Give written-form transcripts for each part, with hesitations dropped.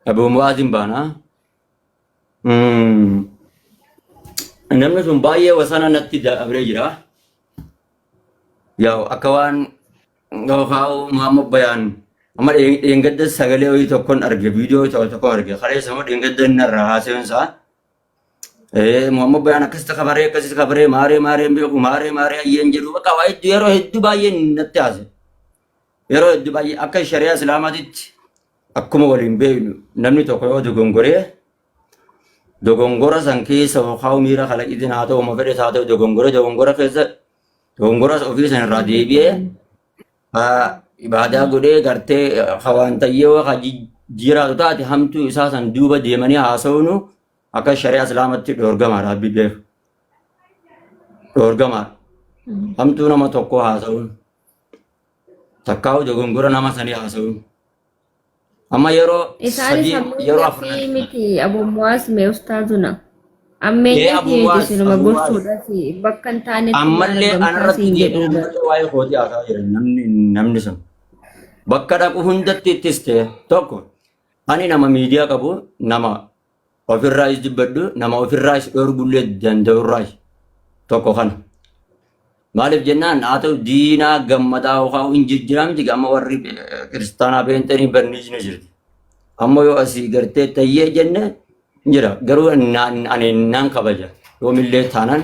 Abu Mu'aazin baana. Namni sun baay'ee wasana natti dabree jira. Yaa akka waan yookaan Muhammad Bayaan amma dheengadda sagalee wayii tokkon arge, viidiyoo tokko tokko arge, kaleessa immoo dheengadda inni irraa haasa'uun isaa Muhammad Bayaan akkasitti kabaree, akkasitti kabaree, maaree maaree hin beeku, maaree maaree ayyeen jedhu, bakka waa hedduu yeroo hedduu baay'ee natti haase. Yeroo hedduu baay'ee akka shari'aa islaamaatitti akkuma waliin beeknu, namni tokko yoo dogongoree, dogongora san keessa yookaan miira kalaqiitiin haa ta'u, ma fedhes haa ta'u, dogongoree, dogongora keessa dogongora ofii san irraa deebi'ee ibaadaa godhee gartee hawaan tayyee ka jiraatu taate, hamtuu isaa san duuba deemanii haasa'uunu akka shari'aa islaamatti dhoorgamaadha. Rabbi beeku dhoorgamaadha. Hamtuu nama tokkoo haasa'uun takkaa'u dogongora nama sanii haasa'uun amma yeroo Isaanis sadii ammeenya yeroo afur fi miti Abu Muwaas mee ustaazuna. Ee Ammeenya Abu fi miti Muwaas sinuma Abu Muwaas gorsuudhaaf bakka hin taanetti maal ammallee argamtaa anarratti siin deebi'ee jedhu bara. ammallee waa'ee kootii haasa'aa jiran. Namni sun bakka dhaqu hundatti ittis ta'e tokko, ani nama miidiyaa qabu, nama ofirraa is dubbadhu, nama ofirraa is dhoorgullee danda'urraa tokko kana. Maaliif jennaan, haa ta'u diinaa gammadaa yookaan hin jijjiiraa miti, amma warri kiristaanaa beenxanii barniis ni jirti. Amma yoo asii gartee tayyee jenne hin jira, garuu ani naan kabaja, yoomillee taanaan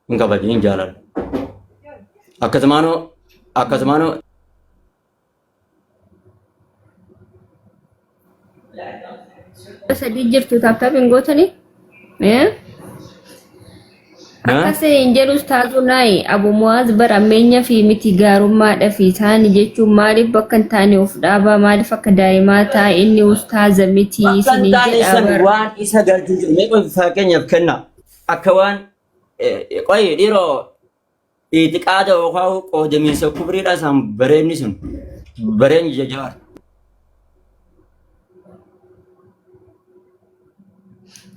hin kabaja, hin jaaladha. Akkasumaanoo Sadii jirtu, tap tap hin gootanii? Eh? Akkas hin jedhu ustaazunaayi. Abu Muwaaz bara ammeenya fi miti, gaarummaadha fi taani jechuun maaliif bakka hin taane of dhaabaa, maaliif akka daa'imaa ta'a? Inni ustaaza miti Bakka hin isiniin taane jedha san bara. waan isa galchuu jiru. Mee qoy, fakkeenyaaf kenna. Akka waan qoy dhiiroo itiqaada yookaan qoodamiinsa kubriidha isaan bareenni sun bareen jajaar.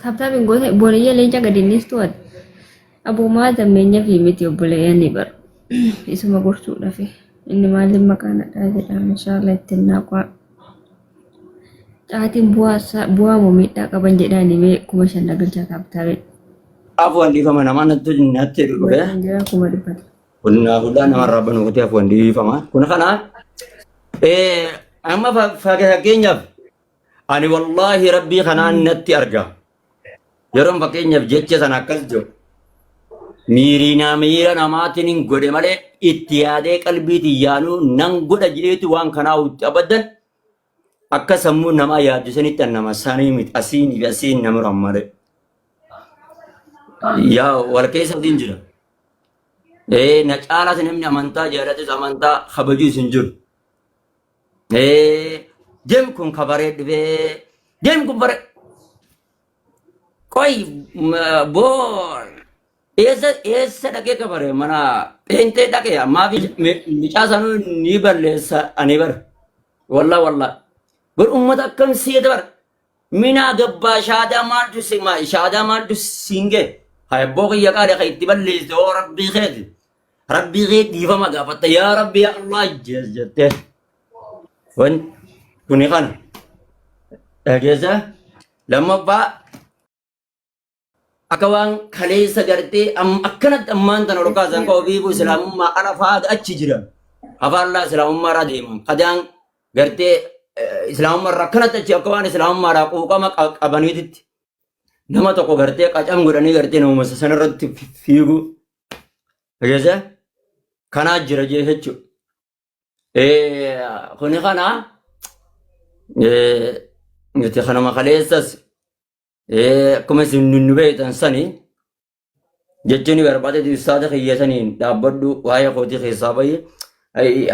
Tap tap hin goote booniyya leenca gadi innistu ati. Abu Muwaaz ammeenya fi miti obboleeyyan bara. Isuma gorsuudhaaf inni maaliif maqaan hadhaa jedhama inshallah ittiin naaqaa. Caatiin bu'aa moo miidhaa qaban jedhaani mee 5,000 dhagalchaa tap tapin. Afuwan, dhiifama, namaa natti dhufe. Jira 100,000. Kun fuudhaa namarraa banu kuti, afuwan, dhiifama. Kun kana amma fakkeenyaaf ani wallaahi rabbii kanaan natti arga. Yeroon fakkeenyaaf jecha sana akkas jedhu miiriinaa miira namaatiin hin godhe malee, itti yaadee qalbiitiin yaanuu nan godha jedheetu waan kanaa itti abaddan akka sammuu namaa yaaddu sanitti an nama sanii miti, asiin fi asiin nama malee. Yaa wal keessa hin jira. Na caalaas namni amantaa jaalatus amantaa kabajuus hin jiru. Deem kun kabaree dhufee, deem kun bare qoy boo eessa eessa dhaqee kabare, mana pheenxee dhaqee ammaa fi micaa sanuu ni balleessa. Ani bara wallaa wallaa bar ummata akkam seeta bara minaa gabbaa shaadaa maaltu si shaadaa maaltu siin ga'e hayabboo kiyya qaadhe kan itti balleessite hoo rabbii keeti, rabbii kee dhiifama gaafatta, yaa rabbi yaa Allah jettee. Wan kuni kana dhageessa. Lammaffaa, akka waan kaleessa gartee akkanatti ammaan tana ol kaasan ka ofiifuu islaamummaa ala fa'aatu achi jira. Afaallaa islaamummaa irraa deeman. Kadaan gartee islaamummaa irraa akkanatti achi akka waan islaamummaa irraa quuqama qabaniititti nama tokko gartee qacam godhanii gartee namuma sanarratti fiigu. Dhageessa kanaa jira jee jechuudha. Kuni kana nuti kanuma kaleessas akkuma isin nu beektan sani jechuun barbaade, ustaaza kiyya saniin dhaabbadhu, waa'ee kootii keessaa bahi.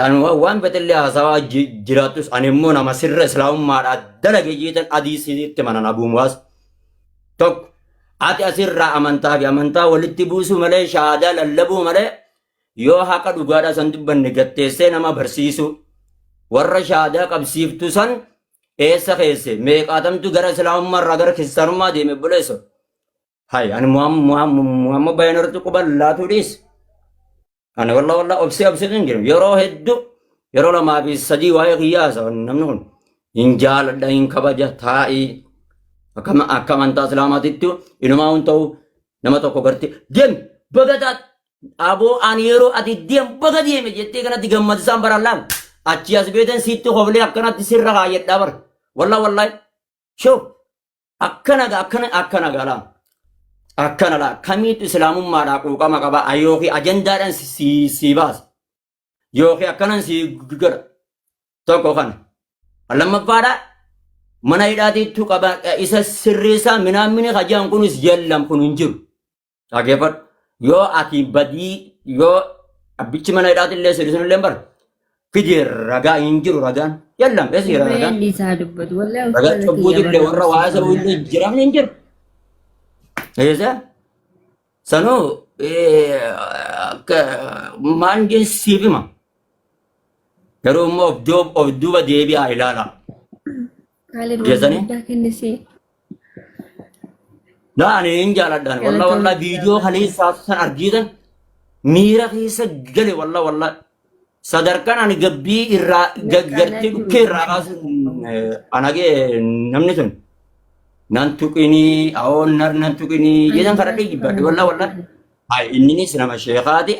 Ani waan fedhellee haasawaa jiraattus, ani immoo nama sirra islaamummaadhaa dalage jeetan adii sitti manan. Abuu Muwaas tokko, ati asirraa amantaa fi amantaa walitti buusuu malee, shahaadaa lallabuu malee, yoo haqa dhugaadhaa san dubbanne gatteessee nama barsiisuu warra shahaadaa qabsiiftu san eessa keesse? Meeqaatamtu gara islaamummaa irraa gara kiristaanummaa deeme buleessa? Hay, ani Muhammad Bayan irratti quba laatuu dhiis. Ani walla walla obsee obsee hin jiru. Yeroo hedduu, yeroo lamaa fi sadii waa'ee kiyyaa haasa'a namni kun. Hin jaaladha hin kabaja taa'ii akka akka amantaa islaamaatitti inumaa hin ta'u nama tokko garte deem baga taate aboo ani yeroo ati deem baga deeme jettee kanatti gammadisaan bara laal achi as beetan sitti hoflee akkanatti sirra kaayyadhaa bara wallaa wallaahi shoo akkana gaa akkana akkana gaa laa akkana laa kamiitu islaamummaadhaa quuqama qaba yookiin ajandaadhaan si si baasa yookiin akkanan si godha tokko kana lammaffaadha mana hidhaatiittu qaba isa sirreessaa minaammini hajaan kunis yallam kun hin jiru dhageeffadhu yoo ati badii yoo abbichi mana hidhaatillee sirrisunillee bara fidi ragaa hin jiru ragaan yallam eessa jira ragaan Obboleeyyan isaa dubbatu. Wallahi ragaa ustaaza kiyya cubbuutillee bara warra waa isa illee jiramni hin jiru eessa sanuu maal siif hima Garuu immoo of duuba of duuba deebi'aa ilaalaa. Kaalid waan Geessanii? guddaa kennisee. Laa ani hin jaaladhaan. Walla Galatoomii walla viidiyoo kaleessaa san argitan miira keessa gale walla walla sadarkaan ani gabbii irraa Mirqaanaa gartee jiru. dhukkee irraa kaasuun anagee namni sun nan tuqinii awoo nan tuqinii jedhan kadhadhee jibbadhe walla walla. Hai inninis nama sheekaati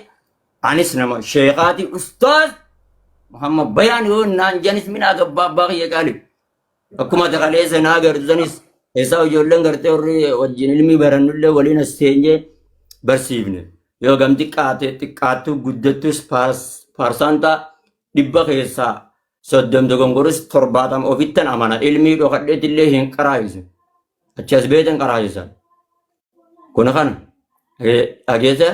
Anis nama sheekaati ustaaz Muhammad Bayaan yoo naan janis minaa gabbaa abbaa kiyya qaali. Akkuma takaleessa naa gartusanis keessaa ijoolleen gartee warri wajjin ilmii barannullee waliin as teenyee barsiifne. Yoo gam xiqqaate xiqqaattuu guddattus paarsaantaa 100 keessaa 30 dogongorus 70 ofittan amana ilmii dhokadheetillee hin qaraayisu. Achi as beetan qaraayisa. Kun kana dhageessa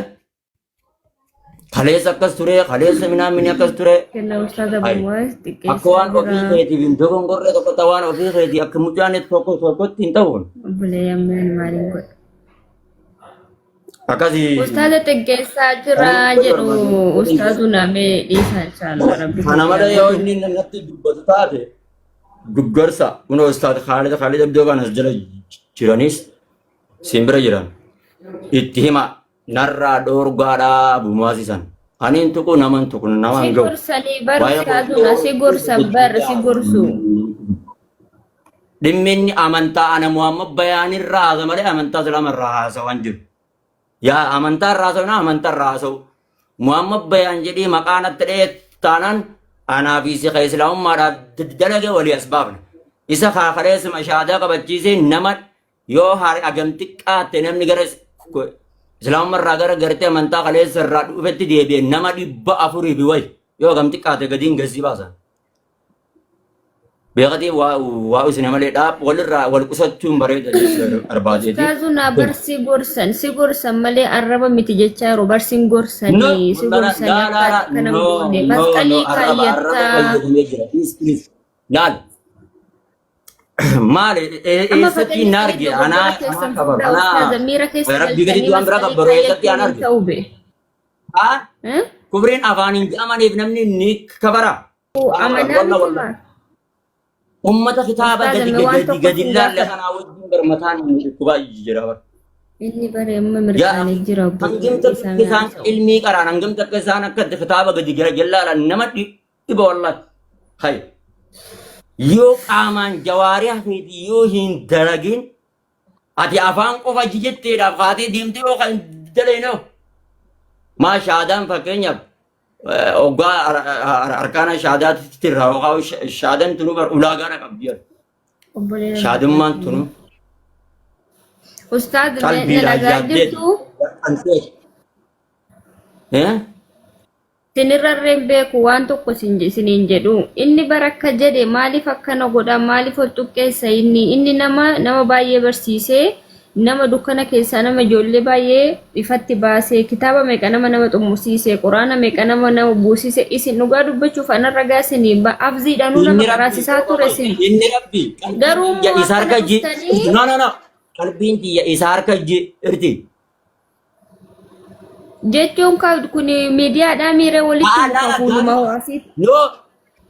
Kaleessa akkas ture, kaleessa minaamini akkas ture. Kennaa ustaaza Ay, Bumaas Akka xiqqeessaa waan ofii jira. keetiif hin dogongorre tokko ta'u waan ofii keetii akka mucaan tokko tokkotti hin ta'u. Obboleeyyan meen maaliin godha? Akkasii. Ustaaza xiqqeessaa jira jedhu ustaazu namee dhiisaa inshallah rabbi Kana malee kiyyaa yoo inni natti dubbatu taate gorsa kunoo ustaad Khaalid Khaalid Abdoo kan as jala jiranis siin bira jiran itti hima narraa dhoorgaadhaa Abu Muwaasisan. Ani hin tuqu nama hin tuqu nama Si hin ga'u. gorsanii bar Waa'ee ustaazuna si gorsan bar si gorsu. Dhimmi inni amantaa ana Muhammad bayaanirraa haasa malee amantaa islaama irraa haasawaa hin jiru. Yaa amantaa irraa haasawna amantaa irraa haasa'u. Muhammad bayaan jedhee maqaa natti dha'ee taanaan anaa fi si ka islaamummaadhaaf dalage walii as baafna. Isa kaakaleessuma shaadaa qabachiisee nama Yoo hagam xiqqaatte namni gara islaamummaa irraa gara gartee amantaa kaleessa irraa dhufetti deebi'e nama 400 fi wayi yoo hagam xiqqaate gadiin gassii baasan. Beekatii waa waa isin malee dhaab walirraa wal qusachuun bareeda jechuu barbaadeeti. Ustaazuna bar si gorsan si gorsan malee arraba miti jechaa yeroo bar sin No, gorsanii si la gorsanii la akka la la ati akkana hin no goone no no masqalii arraba arraba kaayyattaa fayyadamee jira. Please please. Laal Maali Amma eessatti fakkeenya hin sanii arge dogoggora anaa anaa keessan kabaru fuudhaa anaa ustaaza miira keessa rabbii gaditti galchanii waan bira masqalii kabbaru eessatti kaayyachuun an hin arge ta'u be. haa Eh? kubriin afaan hin jedhamaniif namni ni kabara Amanaa walla miti walla maa? ummata kitaaba Ustaaza gadi mee waan gadi tokko gadi sin laalle gaafadha. kanaa wajjin barmataan inni dhukkubaa jira bara. Inni bare amma Yaa mirqaanee jira obbo hangam takka Isaa mee isaan haasa'u. ilmii qaraan hangam takka isaan akka kitaaba gadi gara jallaalan nama dhiba wallahi. Hay. Yoo qaamaan jawaarii hafeeti yoo hin dalagin ati afaan qofa jetteedhaaf kaatee deemtee yoo kan dalaginoo. Maa shaadaan fakkeenyaaf hoggaa harkaana shaadaatti irraa yookaan shaadaan tunu bar ulaagaadha qabdi. Obboleeyyan Shaadummaan tunu Ustaaz na qalbiidhaan dhagaa yaaddeeti. jirtu Maxxanteeti. Eh? Isinirrarree hin beeku waan tokko isiniin jedhu. Inni bara akka jedhe maaliif akkana godha maaliif ol xuqqeessa inni inni nama nama baay'ee barsiisee nama dukkana keessaa nama ijoollee baay'ee ifatti baasee kitaaba meeqa nama nama xumursiise quraana meeqa nama nama buusise isin dhugaa dubbachuuf ana ragaa isinii afziidhanuu nama Inni rabbi qaraasisaa ture isin inni rabbi qalbiin garuu tiyya immoo isa akkana harka ji dhuftanii no no no qalbiin tiyya isa harka jirti. Jechuun ka kun miidiyaadhaa miira walitti Haa muka laa fuuluma gaafii hawaasiitti. no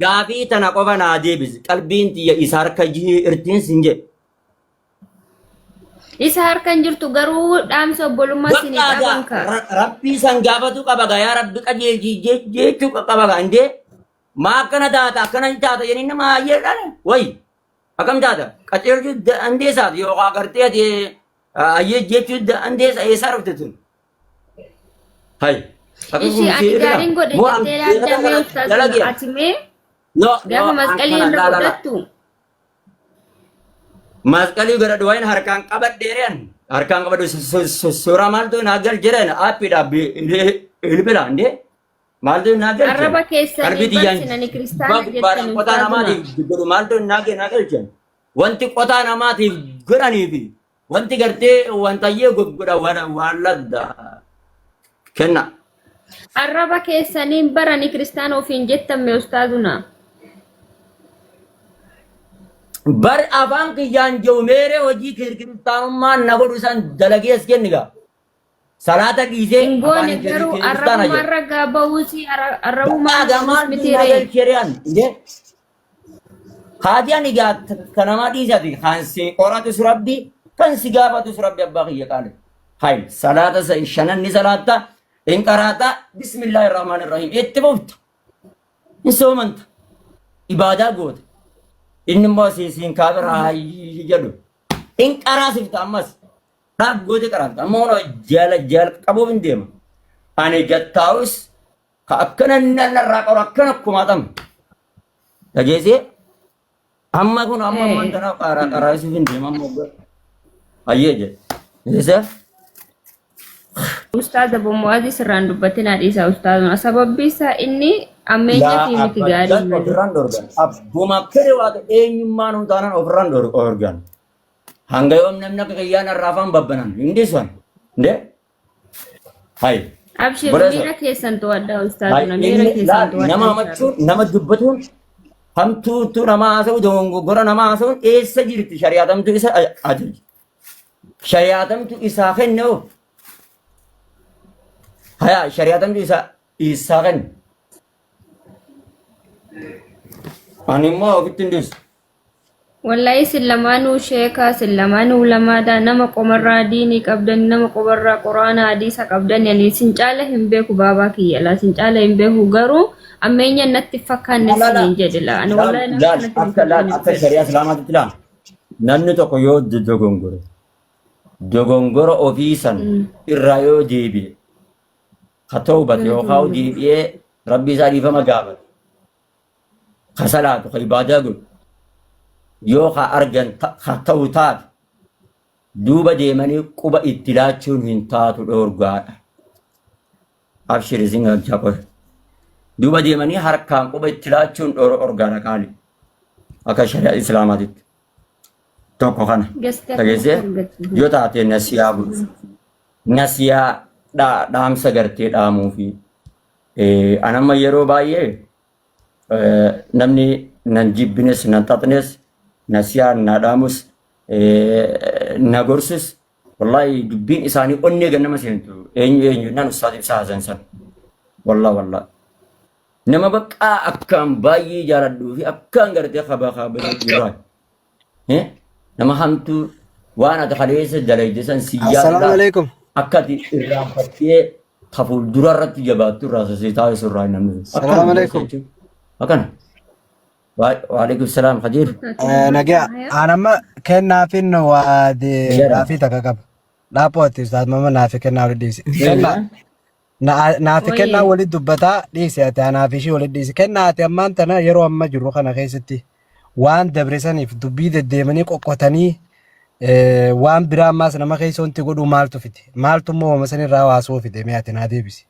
gaafii tana qofa naa deebisi qalbiin tiyya isa harka jirtiin sin jedhe. Isa harka hin jirtu garuu dhaamsa obbolummaa isinii Bakka dhaaban ka. rabbii san gaafatu qaba gaa yaa rabbi qajeelchi jechuu qaba gaa indee. Maa akkana taata akkana hin taata jedhanii nama hayyeedhaan wayi akkam taata qaceelchuu dandeessaati yookaan agartee ati hayyee jechuu dandeessa eessaa dhufte tun. Hay. Akka Ishii kun ani seera. gaariin godhe Moo an jettee beekata ilaalta mee kana ustaazuma dalagee. ati mee No, no, gaafa an masqalii kana irra laa laa laa. godhattu Masqalii godhadhu wayin harkaan qabadheereen harkaan qabadhu suuraa maaltu naa gal jedhan aappiidha bilbila indee maaltu naa galchan arraba qalbii keessanii tiyyaan barsinani gubbaa kiristaana gubbaadhaan jettan qotaa ustaazuma. namaatiif godhu maaltu naa galchan wanti qotaa namaatiif godhanii fi wanti gartee wantayyee godha waan ladda kenna. Arraba keessaniin barani kiristaana ofiin jettan mee ustaazuna. Bar afaan kiyyaan jiru meeree hojii kiristaanummaan na godhu san dalagee as kenni gaa. Salaata dhiisee Hin afaan goone garuu kiristaana arrabumaan jedhu. ragaa ba'uusi arrabumaan Dhaagaa godhus maaltu miti na ree. galcheriyaan indee. Haati ani gaa kan namaa dhiisati kan si qoratus rabbi kan si gaafatus rabbi abbaa kiyya qaale. Hay salaata shanan ni salaatta hin qaraata bismillaahi rahmaani rahiim itti fufta hin soomanta ibaadaa goota. Inni immoo siin kaafira haa jedhu hin qaraasifta ammas dhaaf goote qaraafta amma hono jala jala qabuuf hin deema. Ani gattaa'us ka akkana narraa qoru akkana kumaatama. Dhageessee amma kun amma ammaan tanaaf qaaraa qaraasisuuf hin deema amma waggaa. Ayyee jedhe. Dhageessee Ustaaz Abu Mu'aazii sirraan dubbatinaa dhiisaa ustaazuma. Sababbi isaa inni ammeenya laa fi miti gaarii abbaan malee. ofirraan dhorgan. Abbuma fedhe waaqa eenyummaan hundaanan ofirraan dhorgan. Hanga yoom namni akka kiyyaan irraa afaan babbanan hin dhiisan. Ndee? Hayi. Abshir Obboleessa. miira keessan to'adhaa Hayi ustaazuna miira inni keessan laal to'adhaa nama inshallah. hamachuun nama dubbatuun hamtuutu nama haasa'u dogongora nama haasa'uun eessa jirti shari'aatamtu isa ajaji. Shari'aatamtu isaa kenne hoo. Haya shari'aatamtu isaa kenne. Ani immoo ofitti hin dhiisu. Wallahi isin lamaanuu sheekaa isin lamaanuu ulamaadha nama qomarraa diinii qabdan nama qomarraa quraana hadiisa qabdan yani isin caala hin beeku baabaa kiyya laa isin caala hin beeku garuu ammeenya natti fakkaanne Laa laa isiniin jedhe laa ani laal wallahi nama laal kanatti hin akka laal fakkaanne akka jedhe. shari'aa islaamaatti laal namni tokko yoo dogongore dogongora ofii san irraa yoo deebi'e ka tawbate yookaan deebi'ee rabbi isaa dhiifama gaafate ka salaatu ka ibaadaa godhu yoo ka argan ka ta'u taate duuba deemanii quba itti laachuun hin taatu dhoorgaadha. Abshir isin galchaa qofa. Duuba deemanii harkaan quba itti laachuun dhoorgaadha qaali. Akka shari'aa islaamaatitti. Tokko kana. Gasti akka Dhageessee argattu. yoo taate nasiyaa godhu. Nasiyaa dhaamsa gartee dhaamuu fi anamma yeroo baay'ee namni nan jibbines nan xaxnes nasiyaan na dhaamus na gorsus wallahi dubbiin isaanii onnee gannama seentu eenyu eenyu nan ustaaz ibsaa hasan san wallah wallah nama baqqaa akkaan baay'ee jaaladhuu fi akkaan gartee kabaa kabajuu irraa Nama hamtuu waan ati kaleessa dalayde san si yaadu Assalaamu laal. alaikum. Akka ati irraanfattee ta fuuldura irratti jabaattu irraa sasii taasisu irraa namni sun. Akkana Assalaamu obboleessa alaikum. jechuun. Akkana. Waalaikum salaam Khadiir. Nagaa aan amma kennaafin waa Nagaadha. gaafii takka qaba. Dhaaphoo ati ustaaz mama naafi kennaa walitti dhiisi. Kennaa naafi kennaa Wayye. walitti dubbataa dhiisi ati anaa fi ishii walitti dhiisi. Kennaa ati ammaan tana yeroo amma jirru kana keessatti waan dabre saniif dubbii deddeemanii qoqqotanii waan biraa ammaas nama keessa wanti godhuu maaltu fide? Maaltu immoo wama sanirraa haasoo fide mee ati naa deebisi.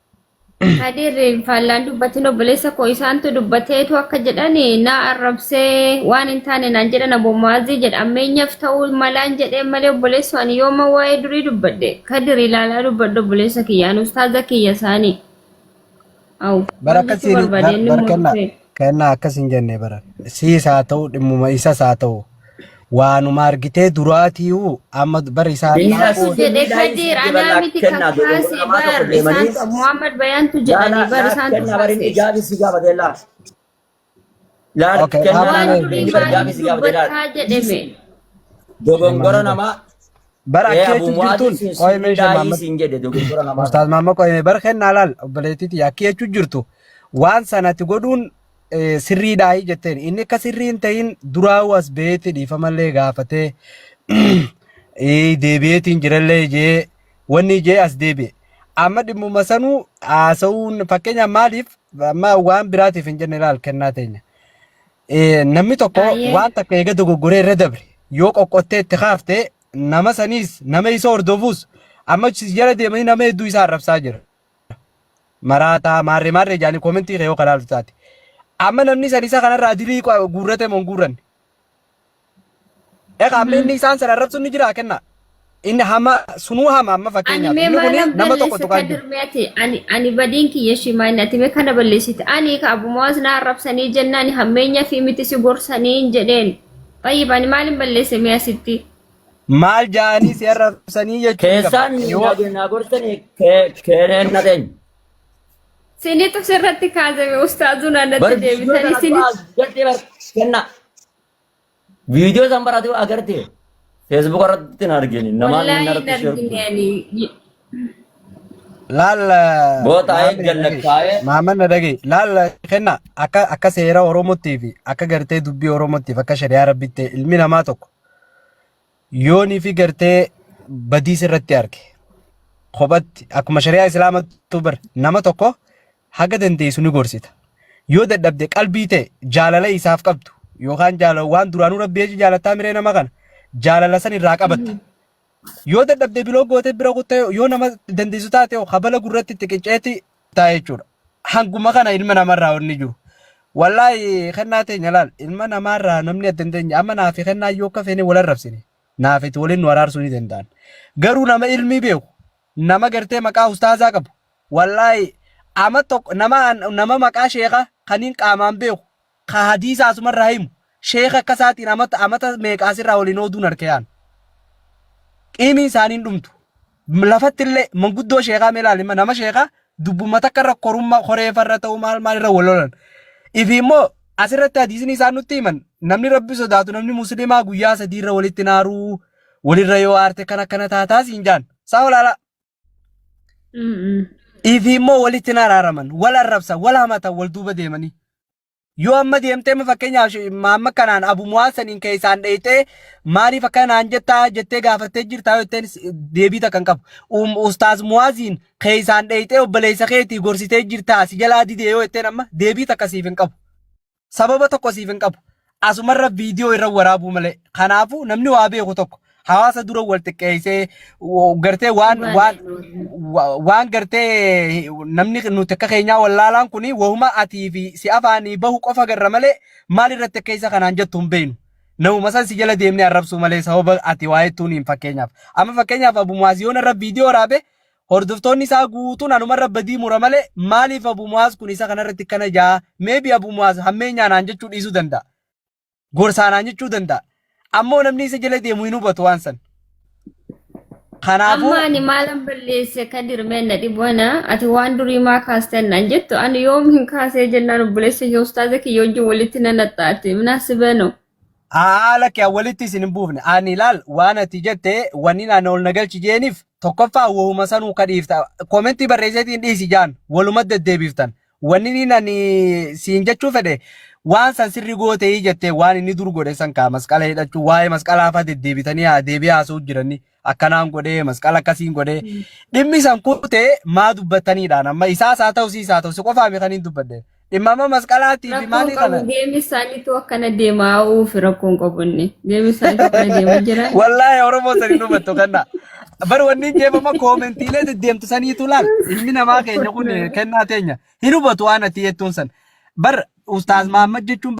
Kadir faallaan dubbatin obboleessa koo isaantu dubbateetu akka jedhan na arrabsee waan hin taane naan jedhan abbo Mu'aazii jedha ammeenyaaf ta'uu malaan jedhee malee obboleessu ani yooma waa'ee durii dubbadhe Kadir ilaalaa dubbadhu obboleessa kiyya ani ustaaza kiyya isaanii. Awu Bara maal jechuu akkasiin barbaade bar inni bar immoo kennaa dhufee. kennaa akkas hin jenne bara siis haa ta'u dhimmuma isas haa ta'u waanuma argitee duraatiiyu amma bar isaa Inni Isaantu as jedhe inni daa'ii Kadir siin anaa bal'aa miti kan kennaa dogongora kaase namaa tokko bar deemanii isaantu Muhammad Bayaantu laa jedhani laa bar laa isaantu kennaa bari inni kaase. gaabii si gaafate laa laal okay kennaa dhaabaa Waan mee durii inni bar maaliif gaabii si gaafate laal dubbattaa jedhame. dogongora namaa bara ee akki Abu jechuun Mu'aazii jirtuun sun qoy siin meesha daa'ii Muhammad siin jedhe dogongora namaa Ustaaz Maamma qoy mee bar kennaa laal obboleettiiti akki jechuun jirtu waan sanatti godhuun sirriidhaayi jetteen inni akka sirrii hin ta'in duraa'uu as beetti dhiifamallee gaafatee deebi'eetiin jirallee jee wanni jee as deebi'e. Amma dhimmuma sanuu haasa'uun fakkeenyaaf maaliif amma waan biraatiif hin jenne ilaal kennaa teenya. Namni tokko Baay'ee. waan takka eega dogoggoree irra dabre yoo qoqqottee itti kaafte nama saniis nama isa hordofuus amma si jala deemanii nama hedduu isa arrabsaa jira. Maraataa maarree maarree jaanii koomentii kee yoo kalaalu taate. Amma namni san isa kanarraa dilii guurrate moo hin guurranne? Egaa amma inni isaan sana arrabsuun ni jira kenna. Inni hama sunuu hama amma Ani fakkeenyaaf mee inni kuni maalan nama tokko balleesse tuqaa jiru. Kadir mee ati ani badiin kiyya shimaan ati mee kana balleessite ani ka Abu Muwaaz na arrabsanii jennaan hammeenya fi miti si gorsanii hin jedheen. Tayyib ani maalin balleesse mee asitti? Maal jaanii si arrabsanii jechuu ni qabda. Keessaan Yoo na gorsanii keeneen na teenya. Sinitu sirratti kaasame ustaazuun Bar anatti viidiyoo deebitanii sana sinitu. as galtee bar kenna. Viidiyoo san baratu agarte. Facebook irratti hin argine. Namaan Wallaahi inni hin irratti share argine godhu. ani. Laal Boota Maammed ayee na dhaga'i. jallakkaa'ee Maammed na dhaga'i. Laal kenna akka seera Oromootti fi akka gartee dubbii Oromootti fi akka shari'aa Rabbitti ilmi namaa tokko yoonii fi gartee badiis irratti arge kophatti akkuma shari'aa Islaamattuu bar nama tokko haga dandeessu ni gorsita. Yoo dadhabde qalbii ta'e jaalala isaaf qabdu yookaan jaalala waan duraanuu Rabbi eeji jaalattaa miree nama kana jaalala san irraa qabatta. Yoo dadhabde biloo gootee bira kuttee yoo nama dandeessu taate hoo kabala gurratti itti qicceetti ta'a jechuudha. Hanguma kana ilma namarraa wanni jiru. Wallaahi kennaa teenya laal ilma namaarraa namni adda hin teenye amma naafi kennaa yoo akka feene wal arrabsine naafiti waliin nu araarsuu ni danda'an. Garuu nama ilmii beeku nama gartee maqaa ustaazaa qabu wallaahi ama tokko nama nama maqaa sheeka kaniin qaamaan beeku ka hadiisa asumarraa himu sheeka akka isaatiin amata amata meeqa asirraa waliin ooduun harka yaan. Qiimiin isaanii hin dhumtu. Lafatti illee manguddoo sheekaa mee ilaali nama sheekaa dubbuma takka irra korummaa koreefarra ta'uu maal maal irra wal lolan. Ifi immoo asirratti hadiisni isaan nutti himan namni rabbi sodaatu namni musliimaa guyyaa 3 irra walitti naaruu walirra yoo aarte kan akkana taataa siin jaan. Saa olaala. Ifi immoo walitti hin araaraman wal arrabsan wal hamatan wal duuba deemanii. Yoo amma deemtee amma fakkeenyaaf maamma kanaan Abu Mu'aaz saniin keessaan dheeyxee maaliif akkana naan jettaa jettee gaafattee jirtaa yoo jetteen deebii takka hin qabu. Ustaaz Mu'aaziin keessaan dheeyxee obboleessa keetii gorsitee jirtaa si jalaa didee yoo jetteen amma deebii takka siif hin qabu. Sababa tokko siif hin qabu. Asumarra viidiyoo irra waraabuu malee. Kanaafuu namni waa beeku tokko hawaasa dura wal xiqqeessee gartee waan waan waan gartee namni nuti akka keenyaa wallaalaan kun wahuma atii fi si afaanii bahu qofa garra malee maal irratti akka isa kanaan jettu hin beeknu. Namuma san si jala deemnee arrabsuu malee sababa ati waa jettuun hin fakkeenyaaf. Amma fakkeenyaaf Abu Mu'aaz yoon irra viidiyoo waraabe hordoftoonni isaa guutuun anumarra badii mura malee maaliif Abu Mu'aaz kun isa kanarratti akkana jaa maybe Abu Mu'aaz hammeenyaa naan jechuu dhiisuu danda'a. Gorsaa naan jechuu danda'a. Ammoo namni isa jala deemu hin hubatu waan san. Kanaafuu Amma ani maalan balleesse Kadir mee na dhibu ana ati waan durii maa kaastan naan jettu ani yoom hin kaasee jennaan obboleessa kee ustaaza kiyya wajjin walitti na naxxaate minaasibee no. Haala kee walitti isin hin buufne. Ani ilaal waan ati jette wanni ani ol na galchi jeeniif tokkoffaa wahuma sanuu ka dhiifta. Komentii barreesseetiin dhiisi jaan waluma deddeebiftan. Wanni inni ani siin jechuu fedhe waan san sirri gootee jettee waan inni dur godhe san kaa masqala hidhachuu waa'ee masqalaa fa'aa deddeebitanii haa deebi'aa haasa'uu jiranii akkanaan godhee masqala akkasiin godhee dhimmi san kutee maa dubbattaniidhaan amma isaas haa ta'u siis haa ta'u si qofaami kan hin dubbadhe dhimma amma masqalaatii fi Rakkoon maalii qabu kana geemi isaaniitu akkana deemaa uufi rakkoon qabu inni. Geemi isaaniitu akkana deemaa jira. Wallaahi Oromoo sanii hin hubattu kanna. Bar wanni hin jeefama koomentiilee deddeemtu saniitu laal. Ilmi namaa keenya kun kennaa teenya. Hin hubatu waan ati jettuun san. Bar Ustaaz Mahammad jechuun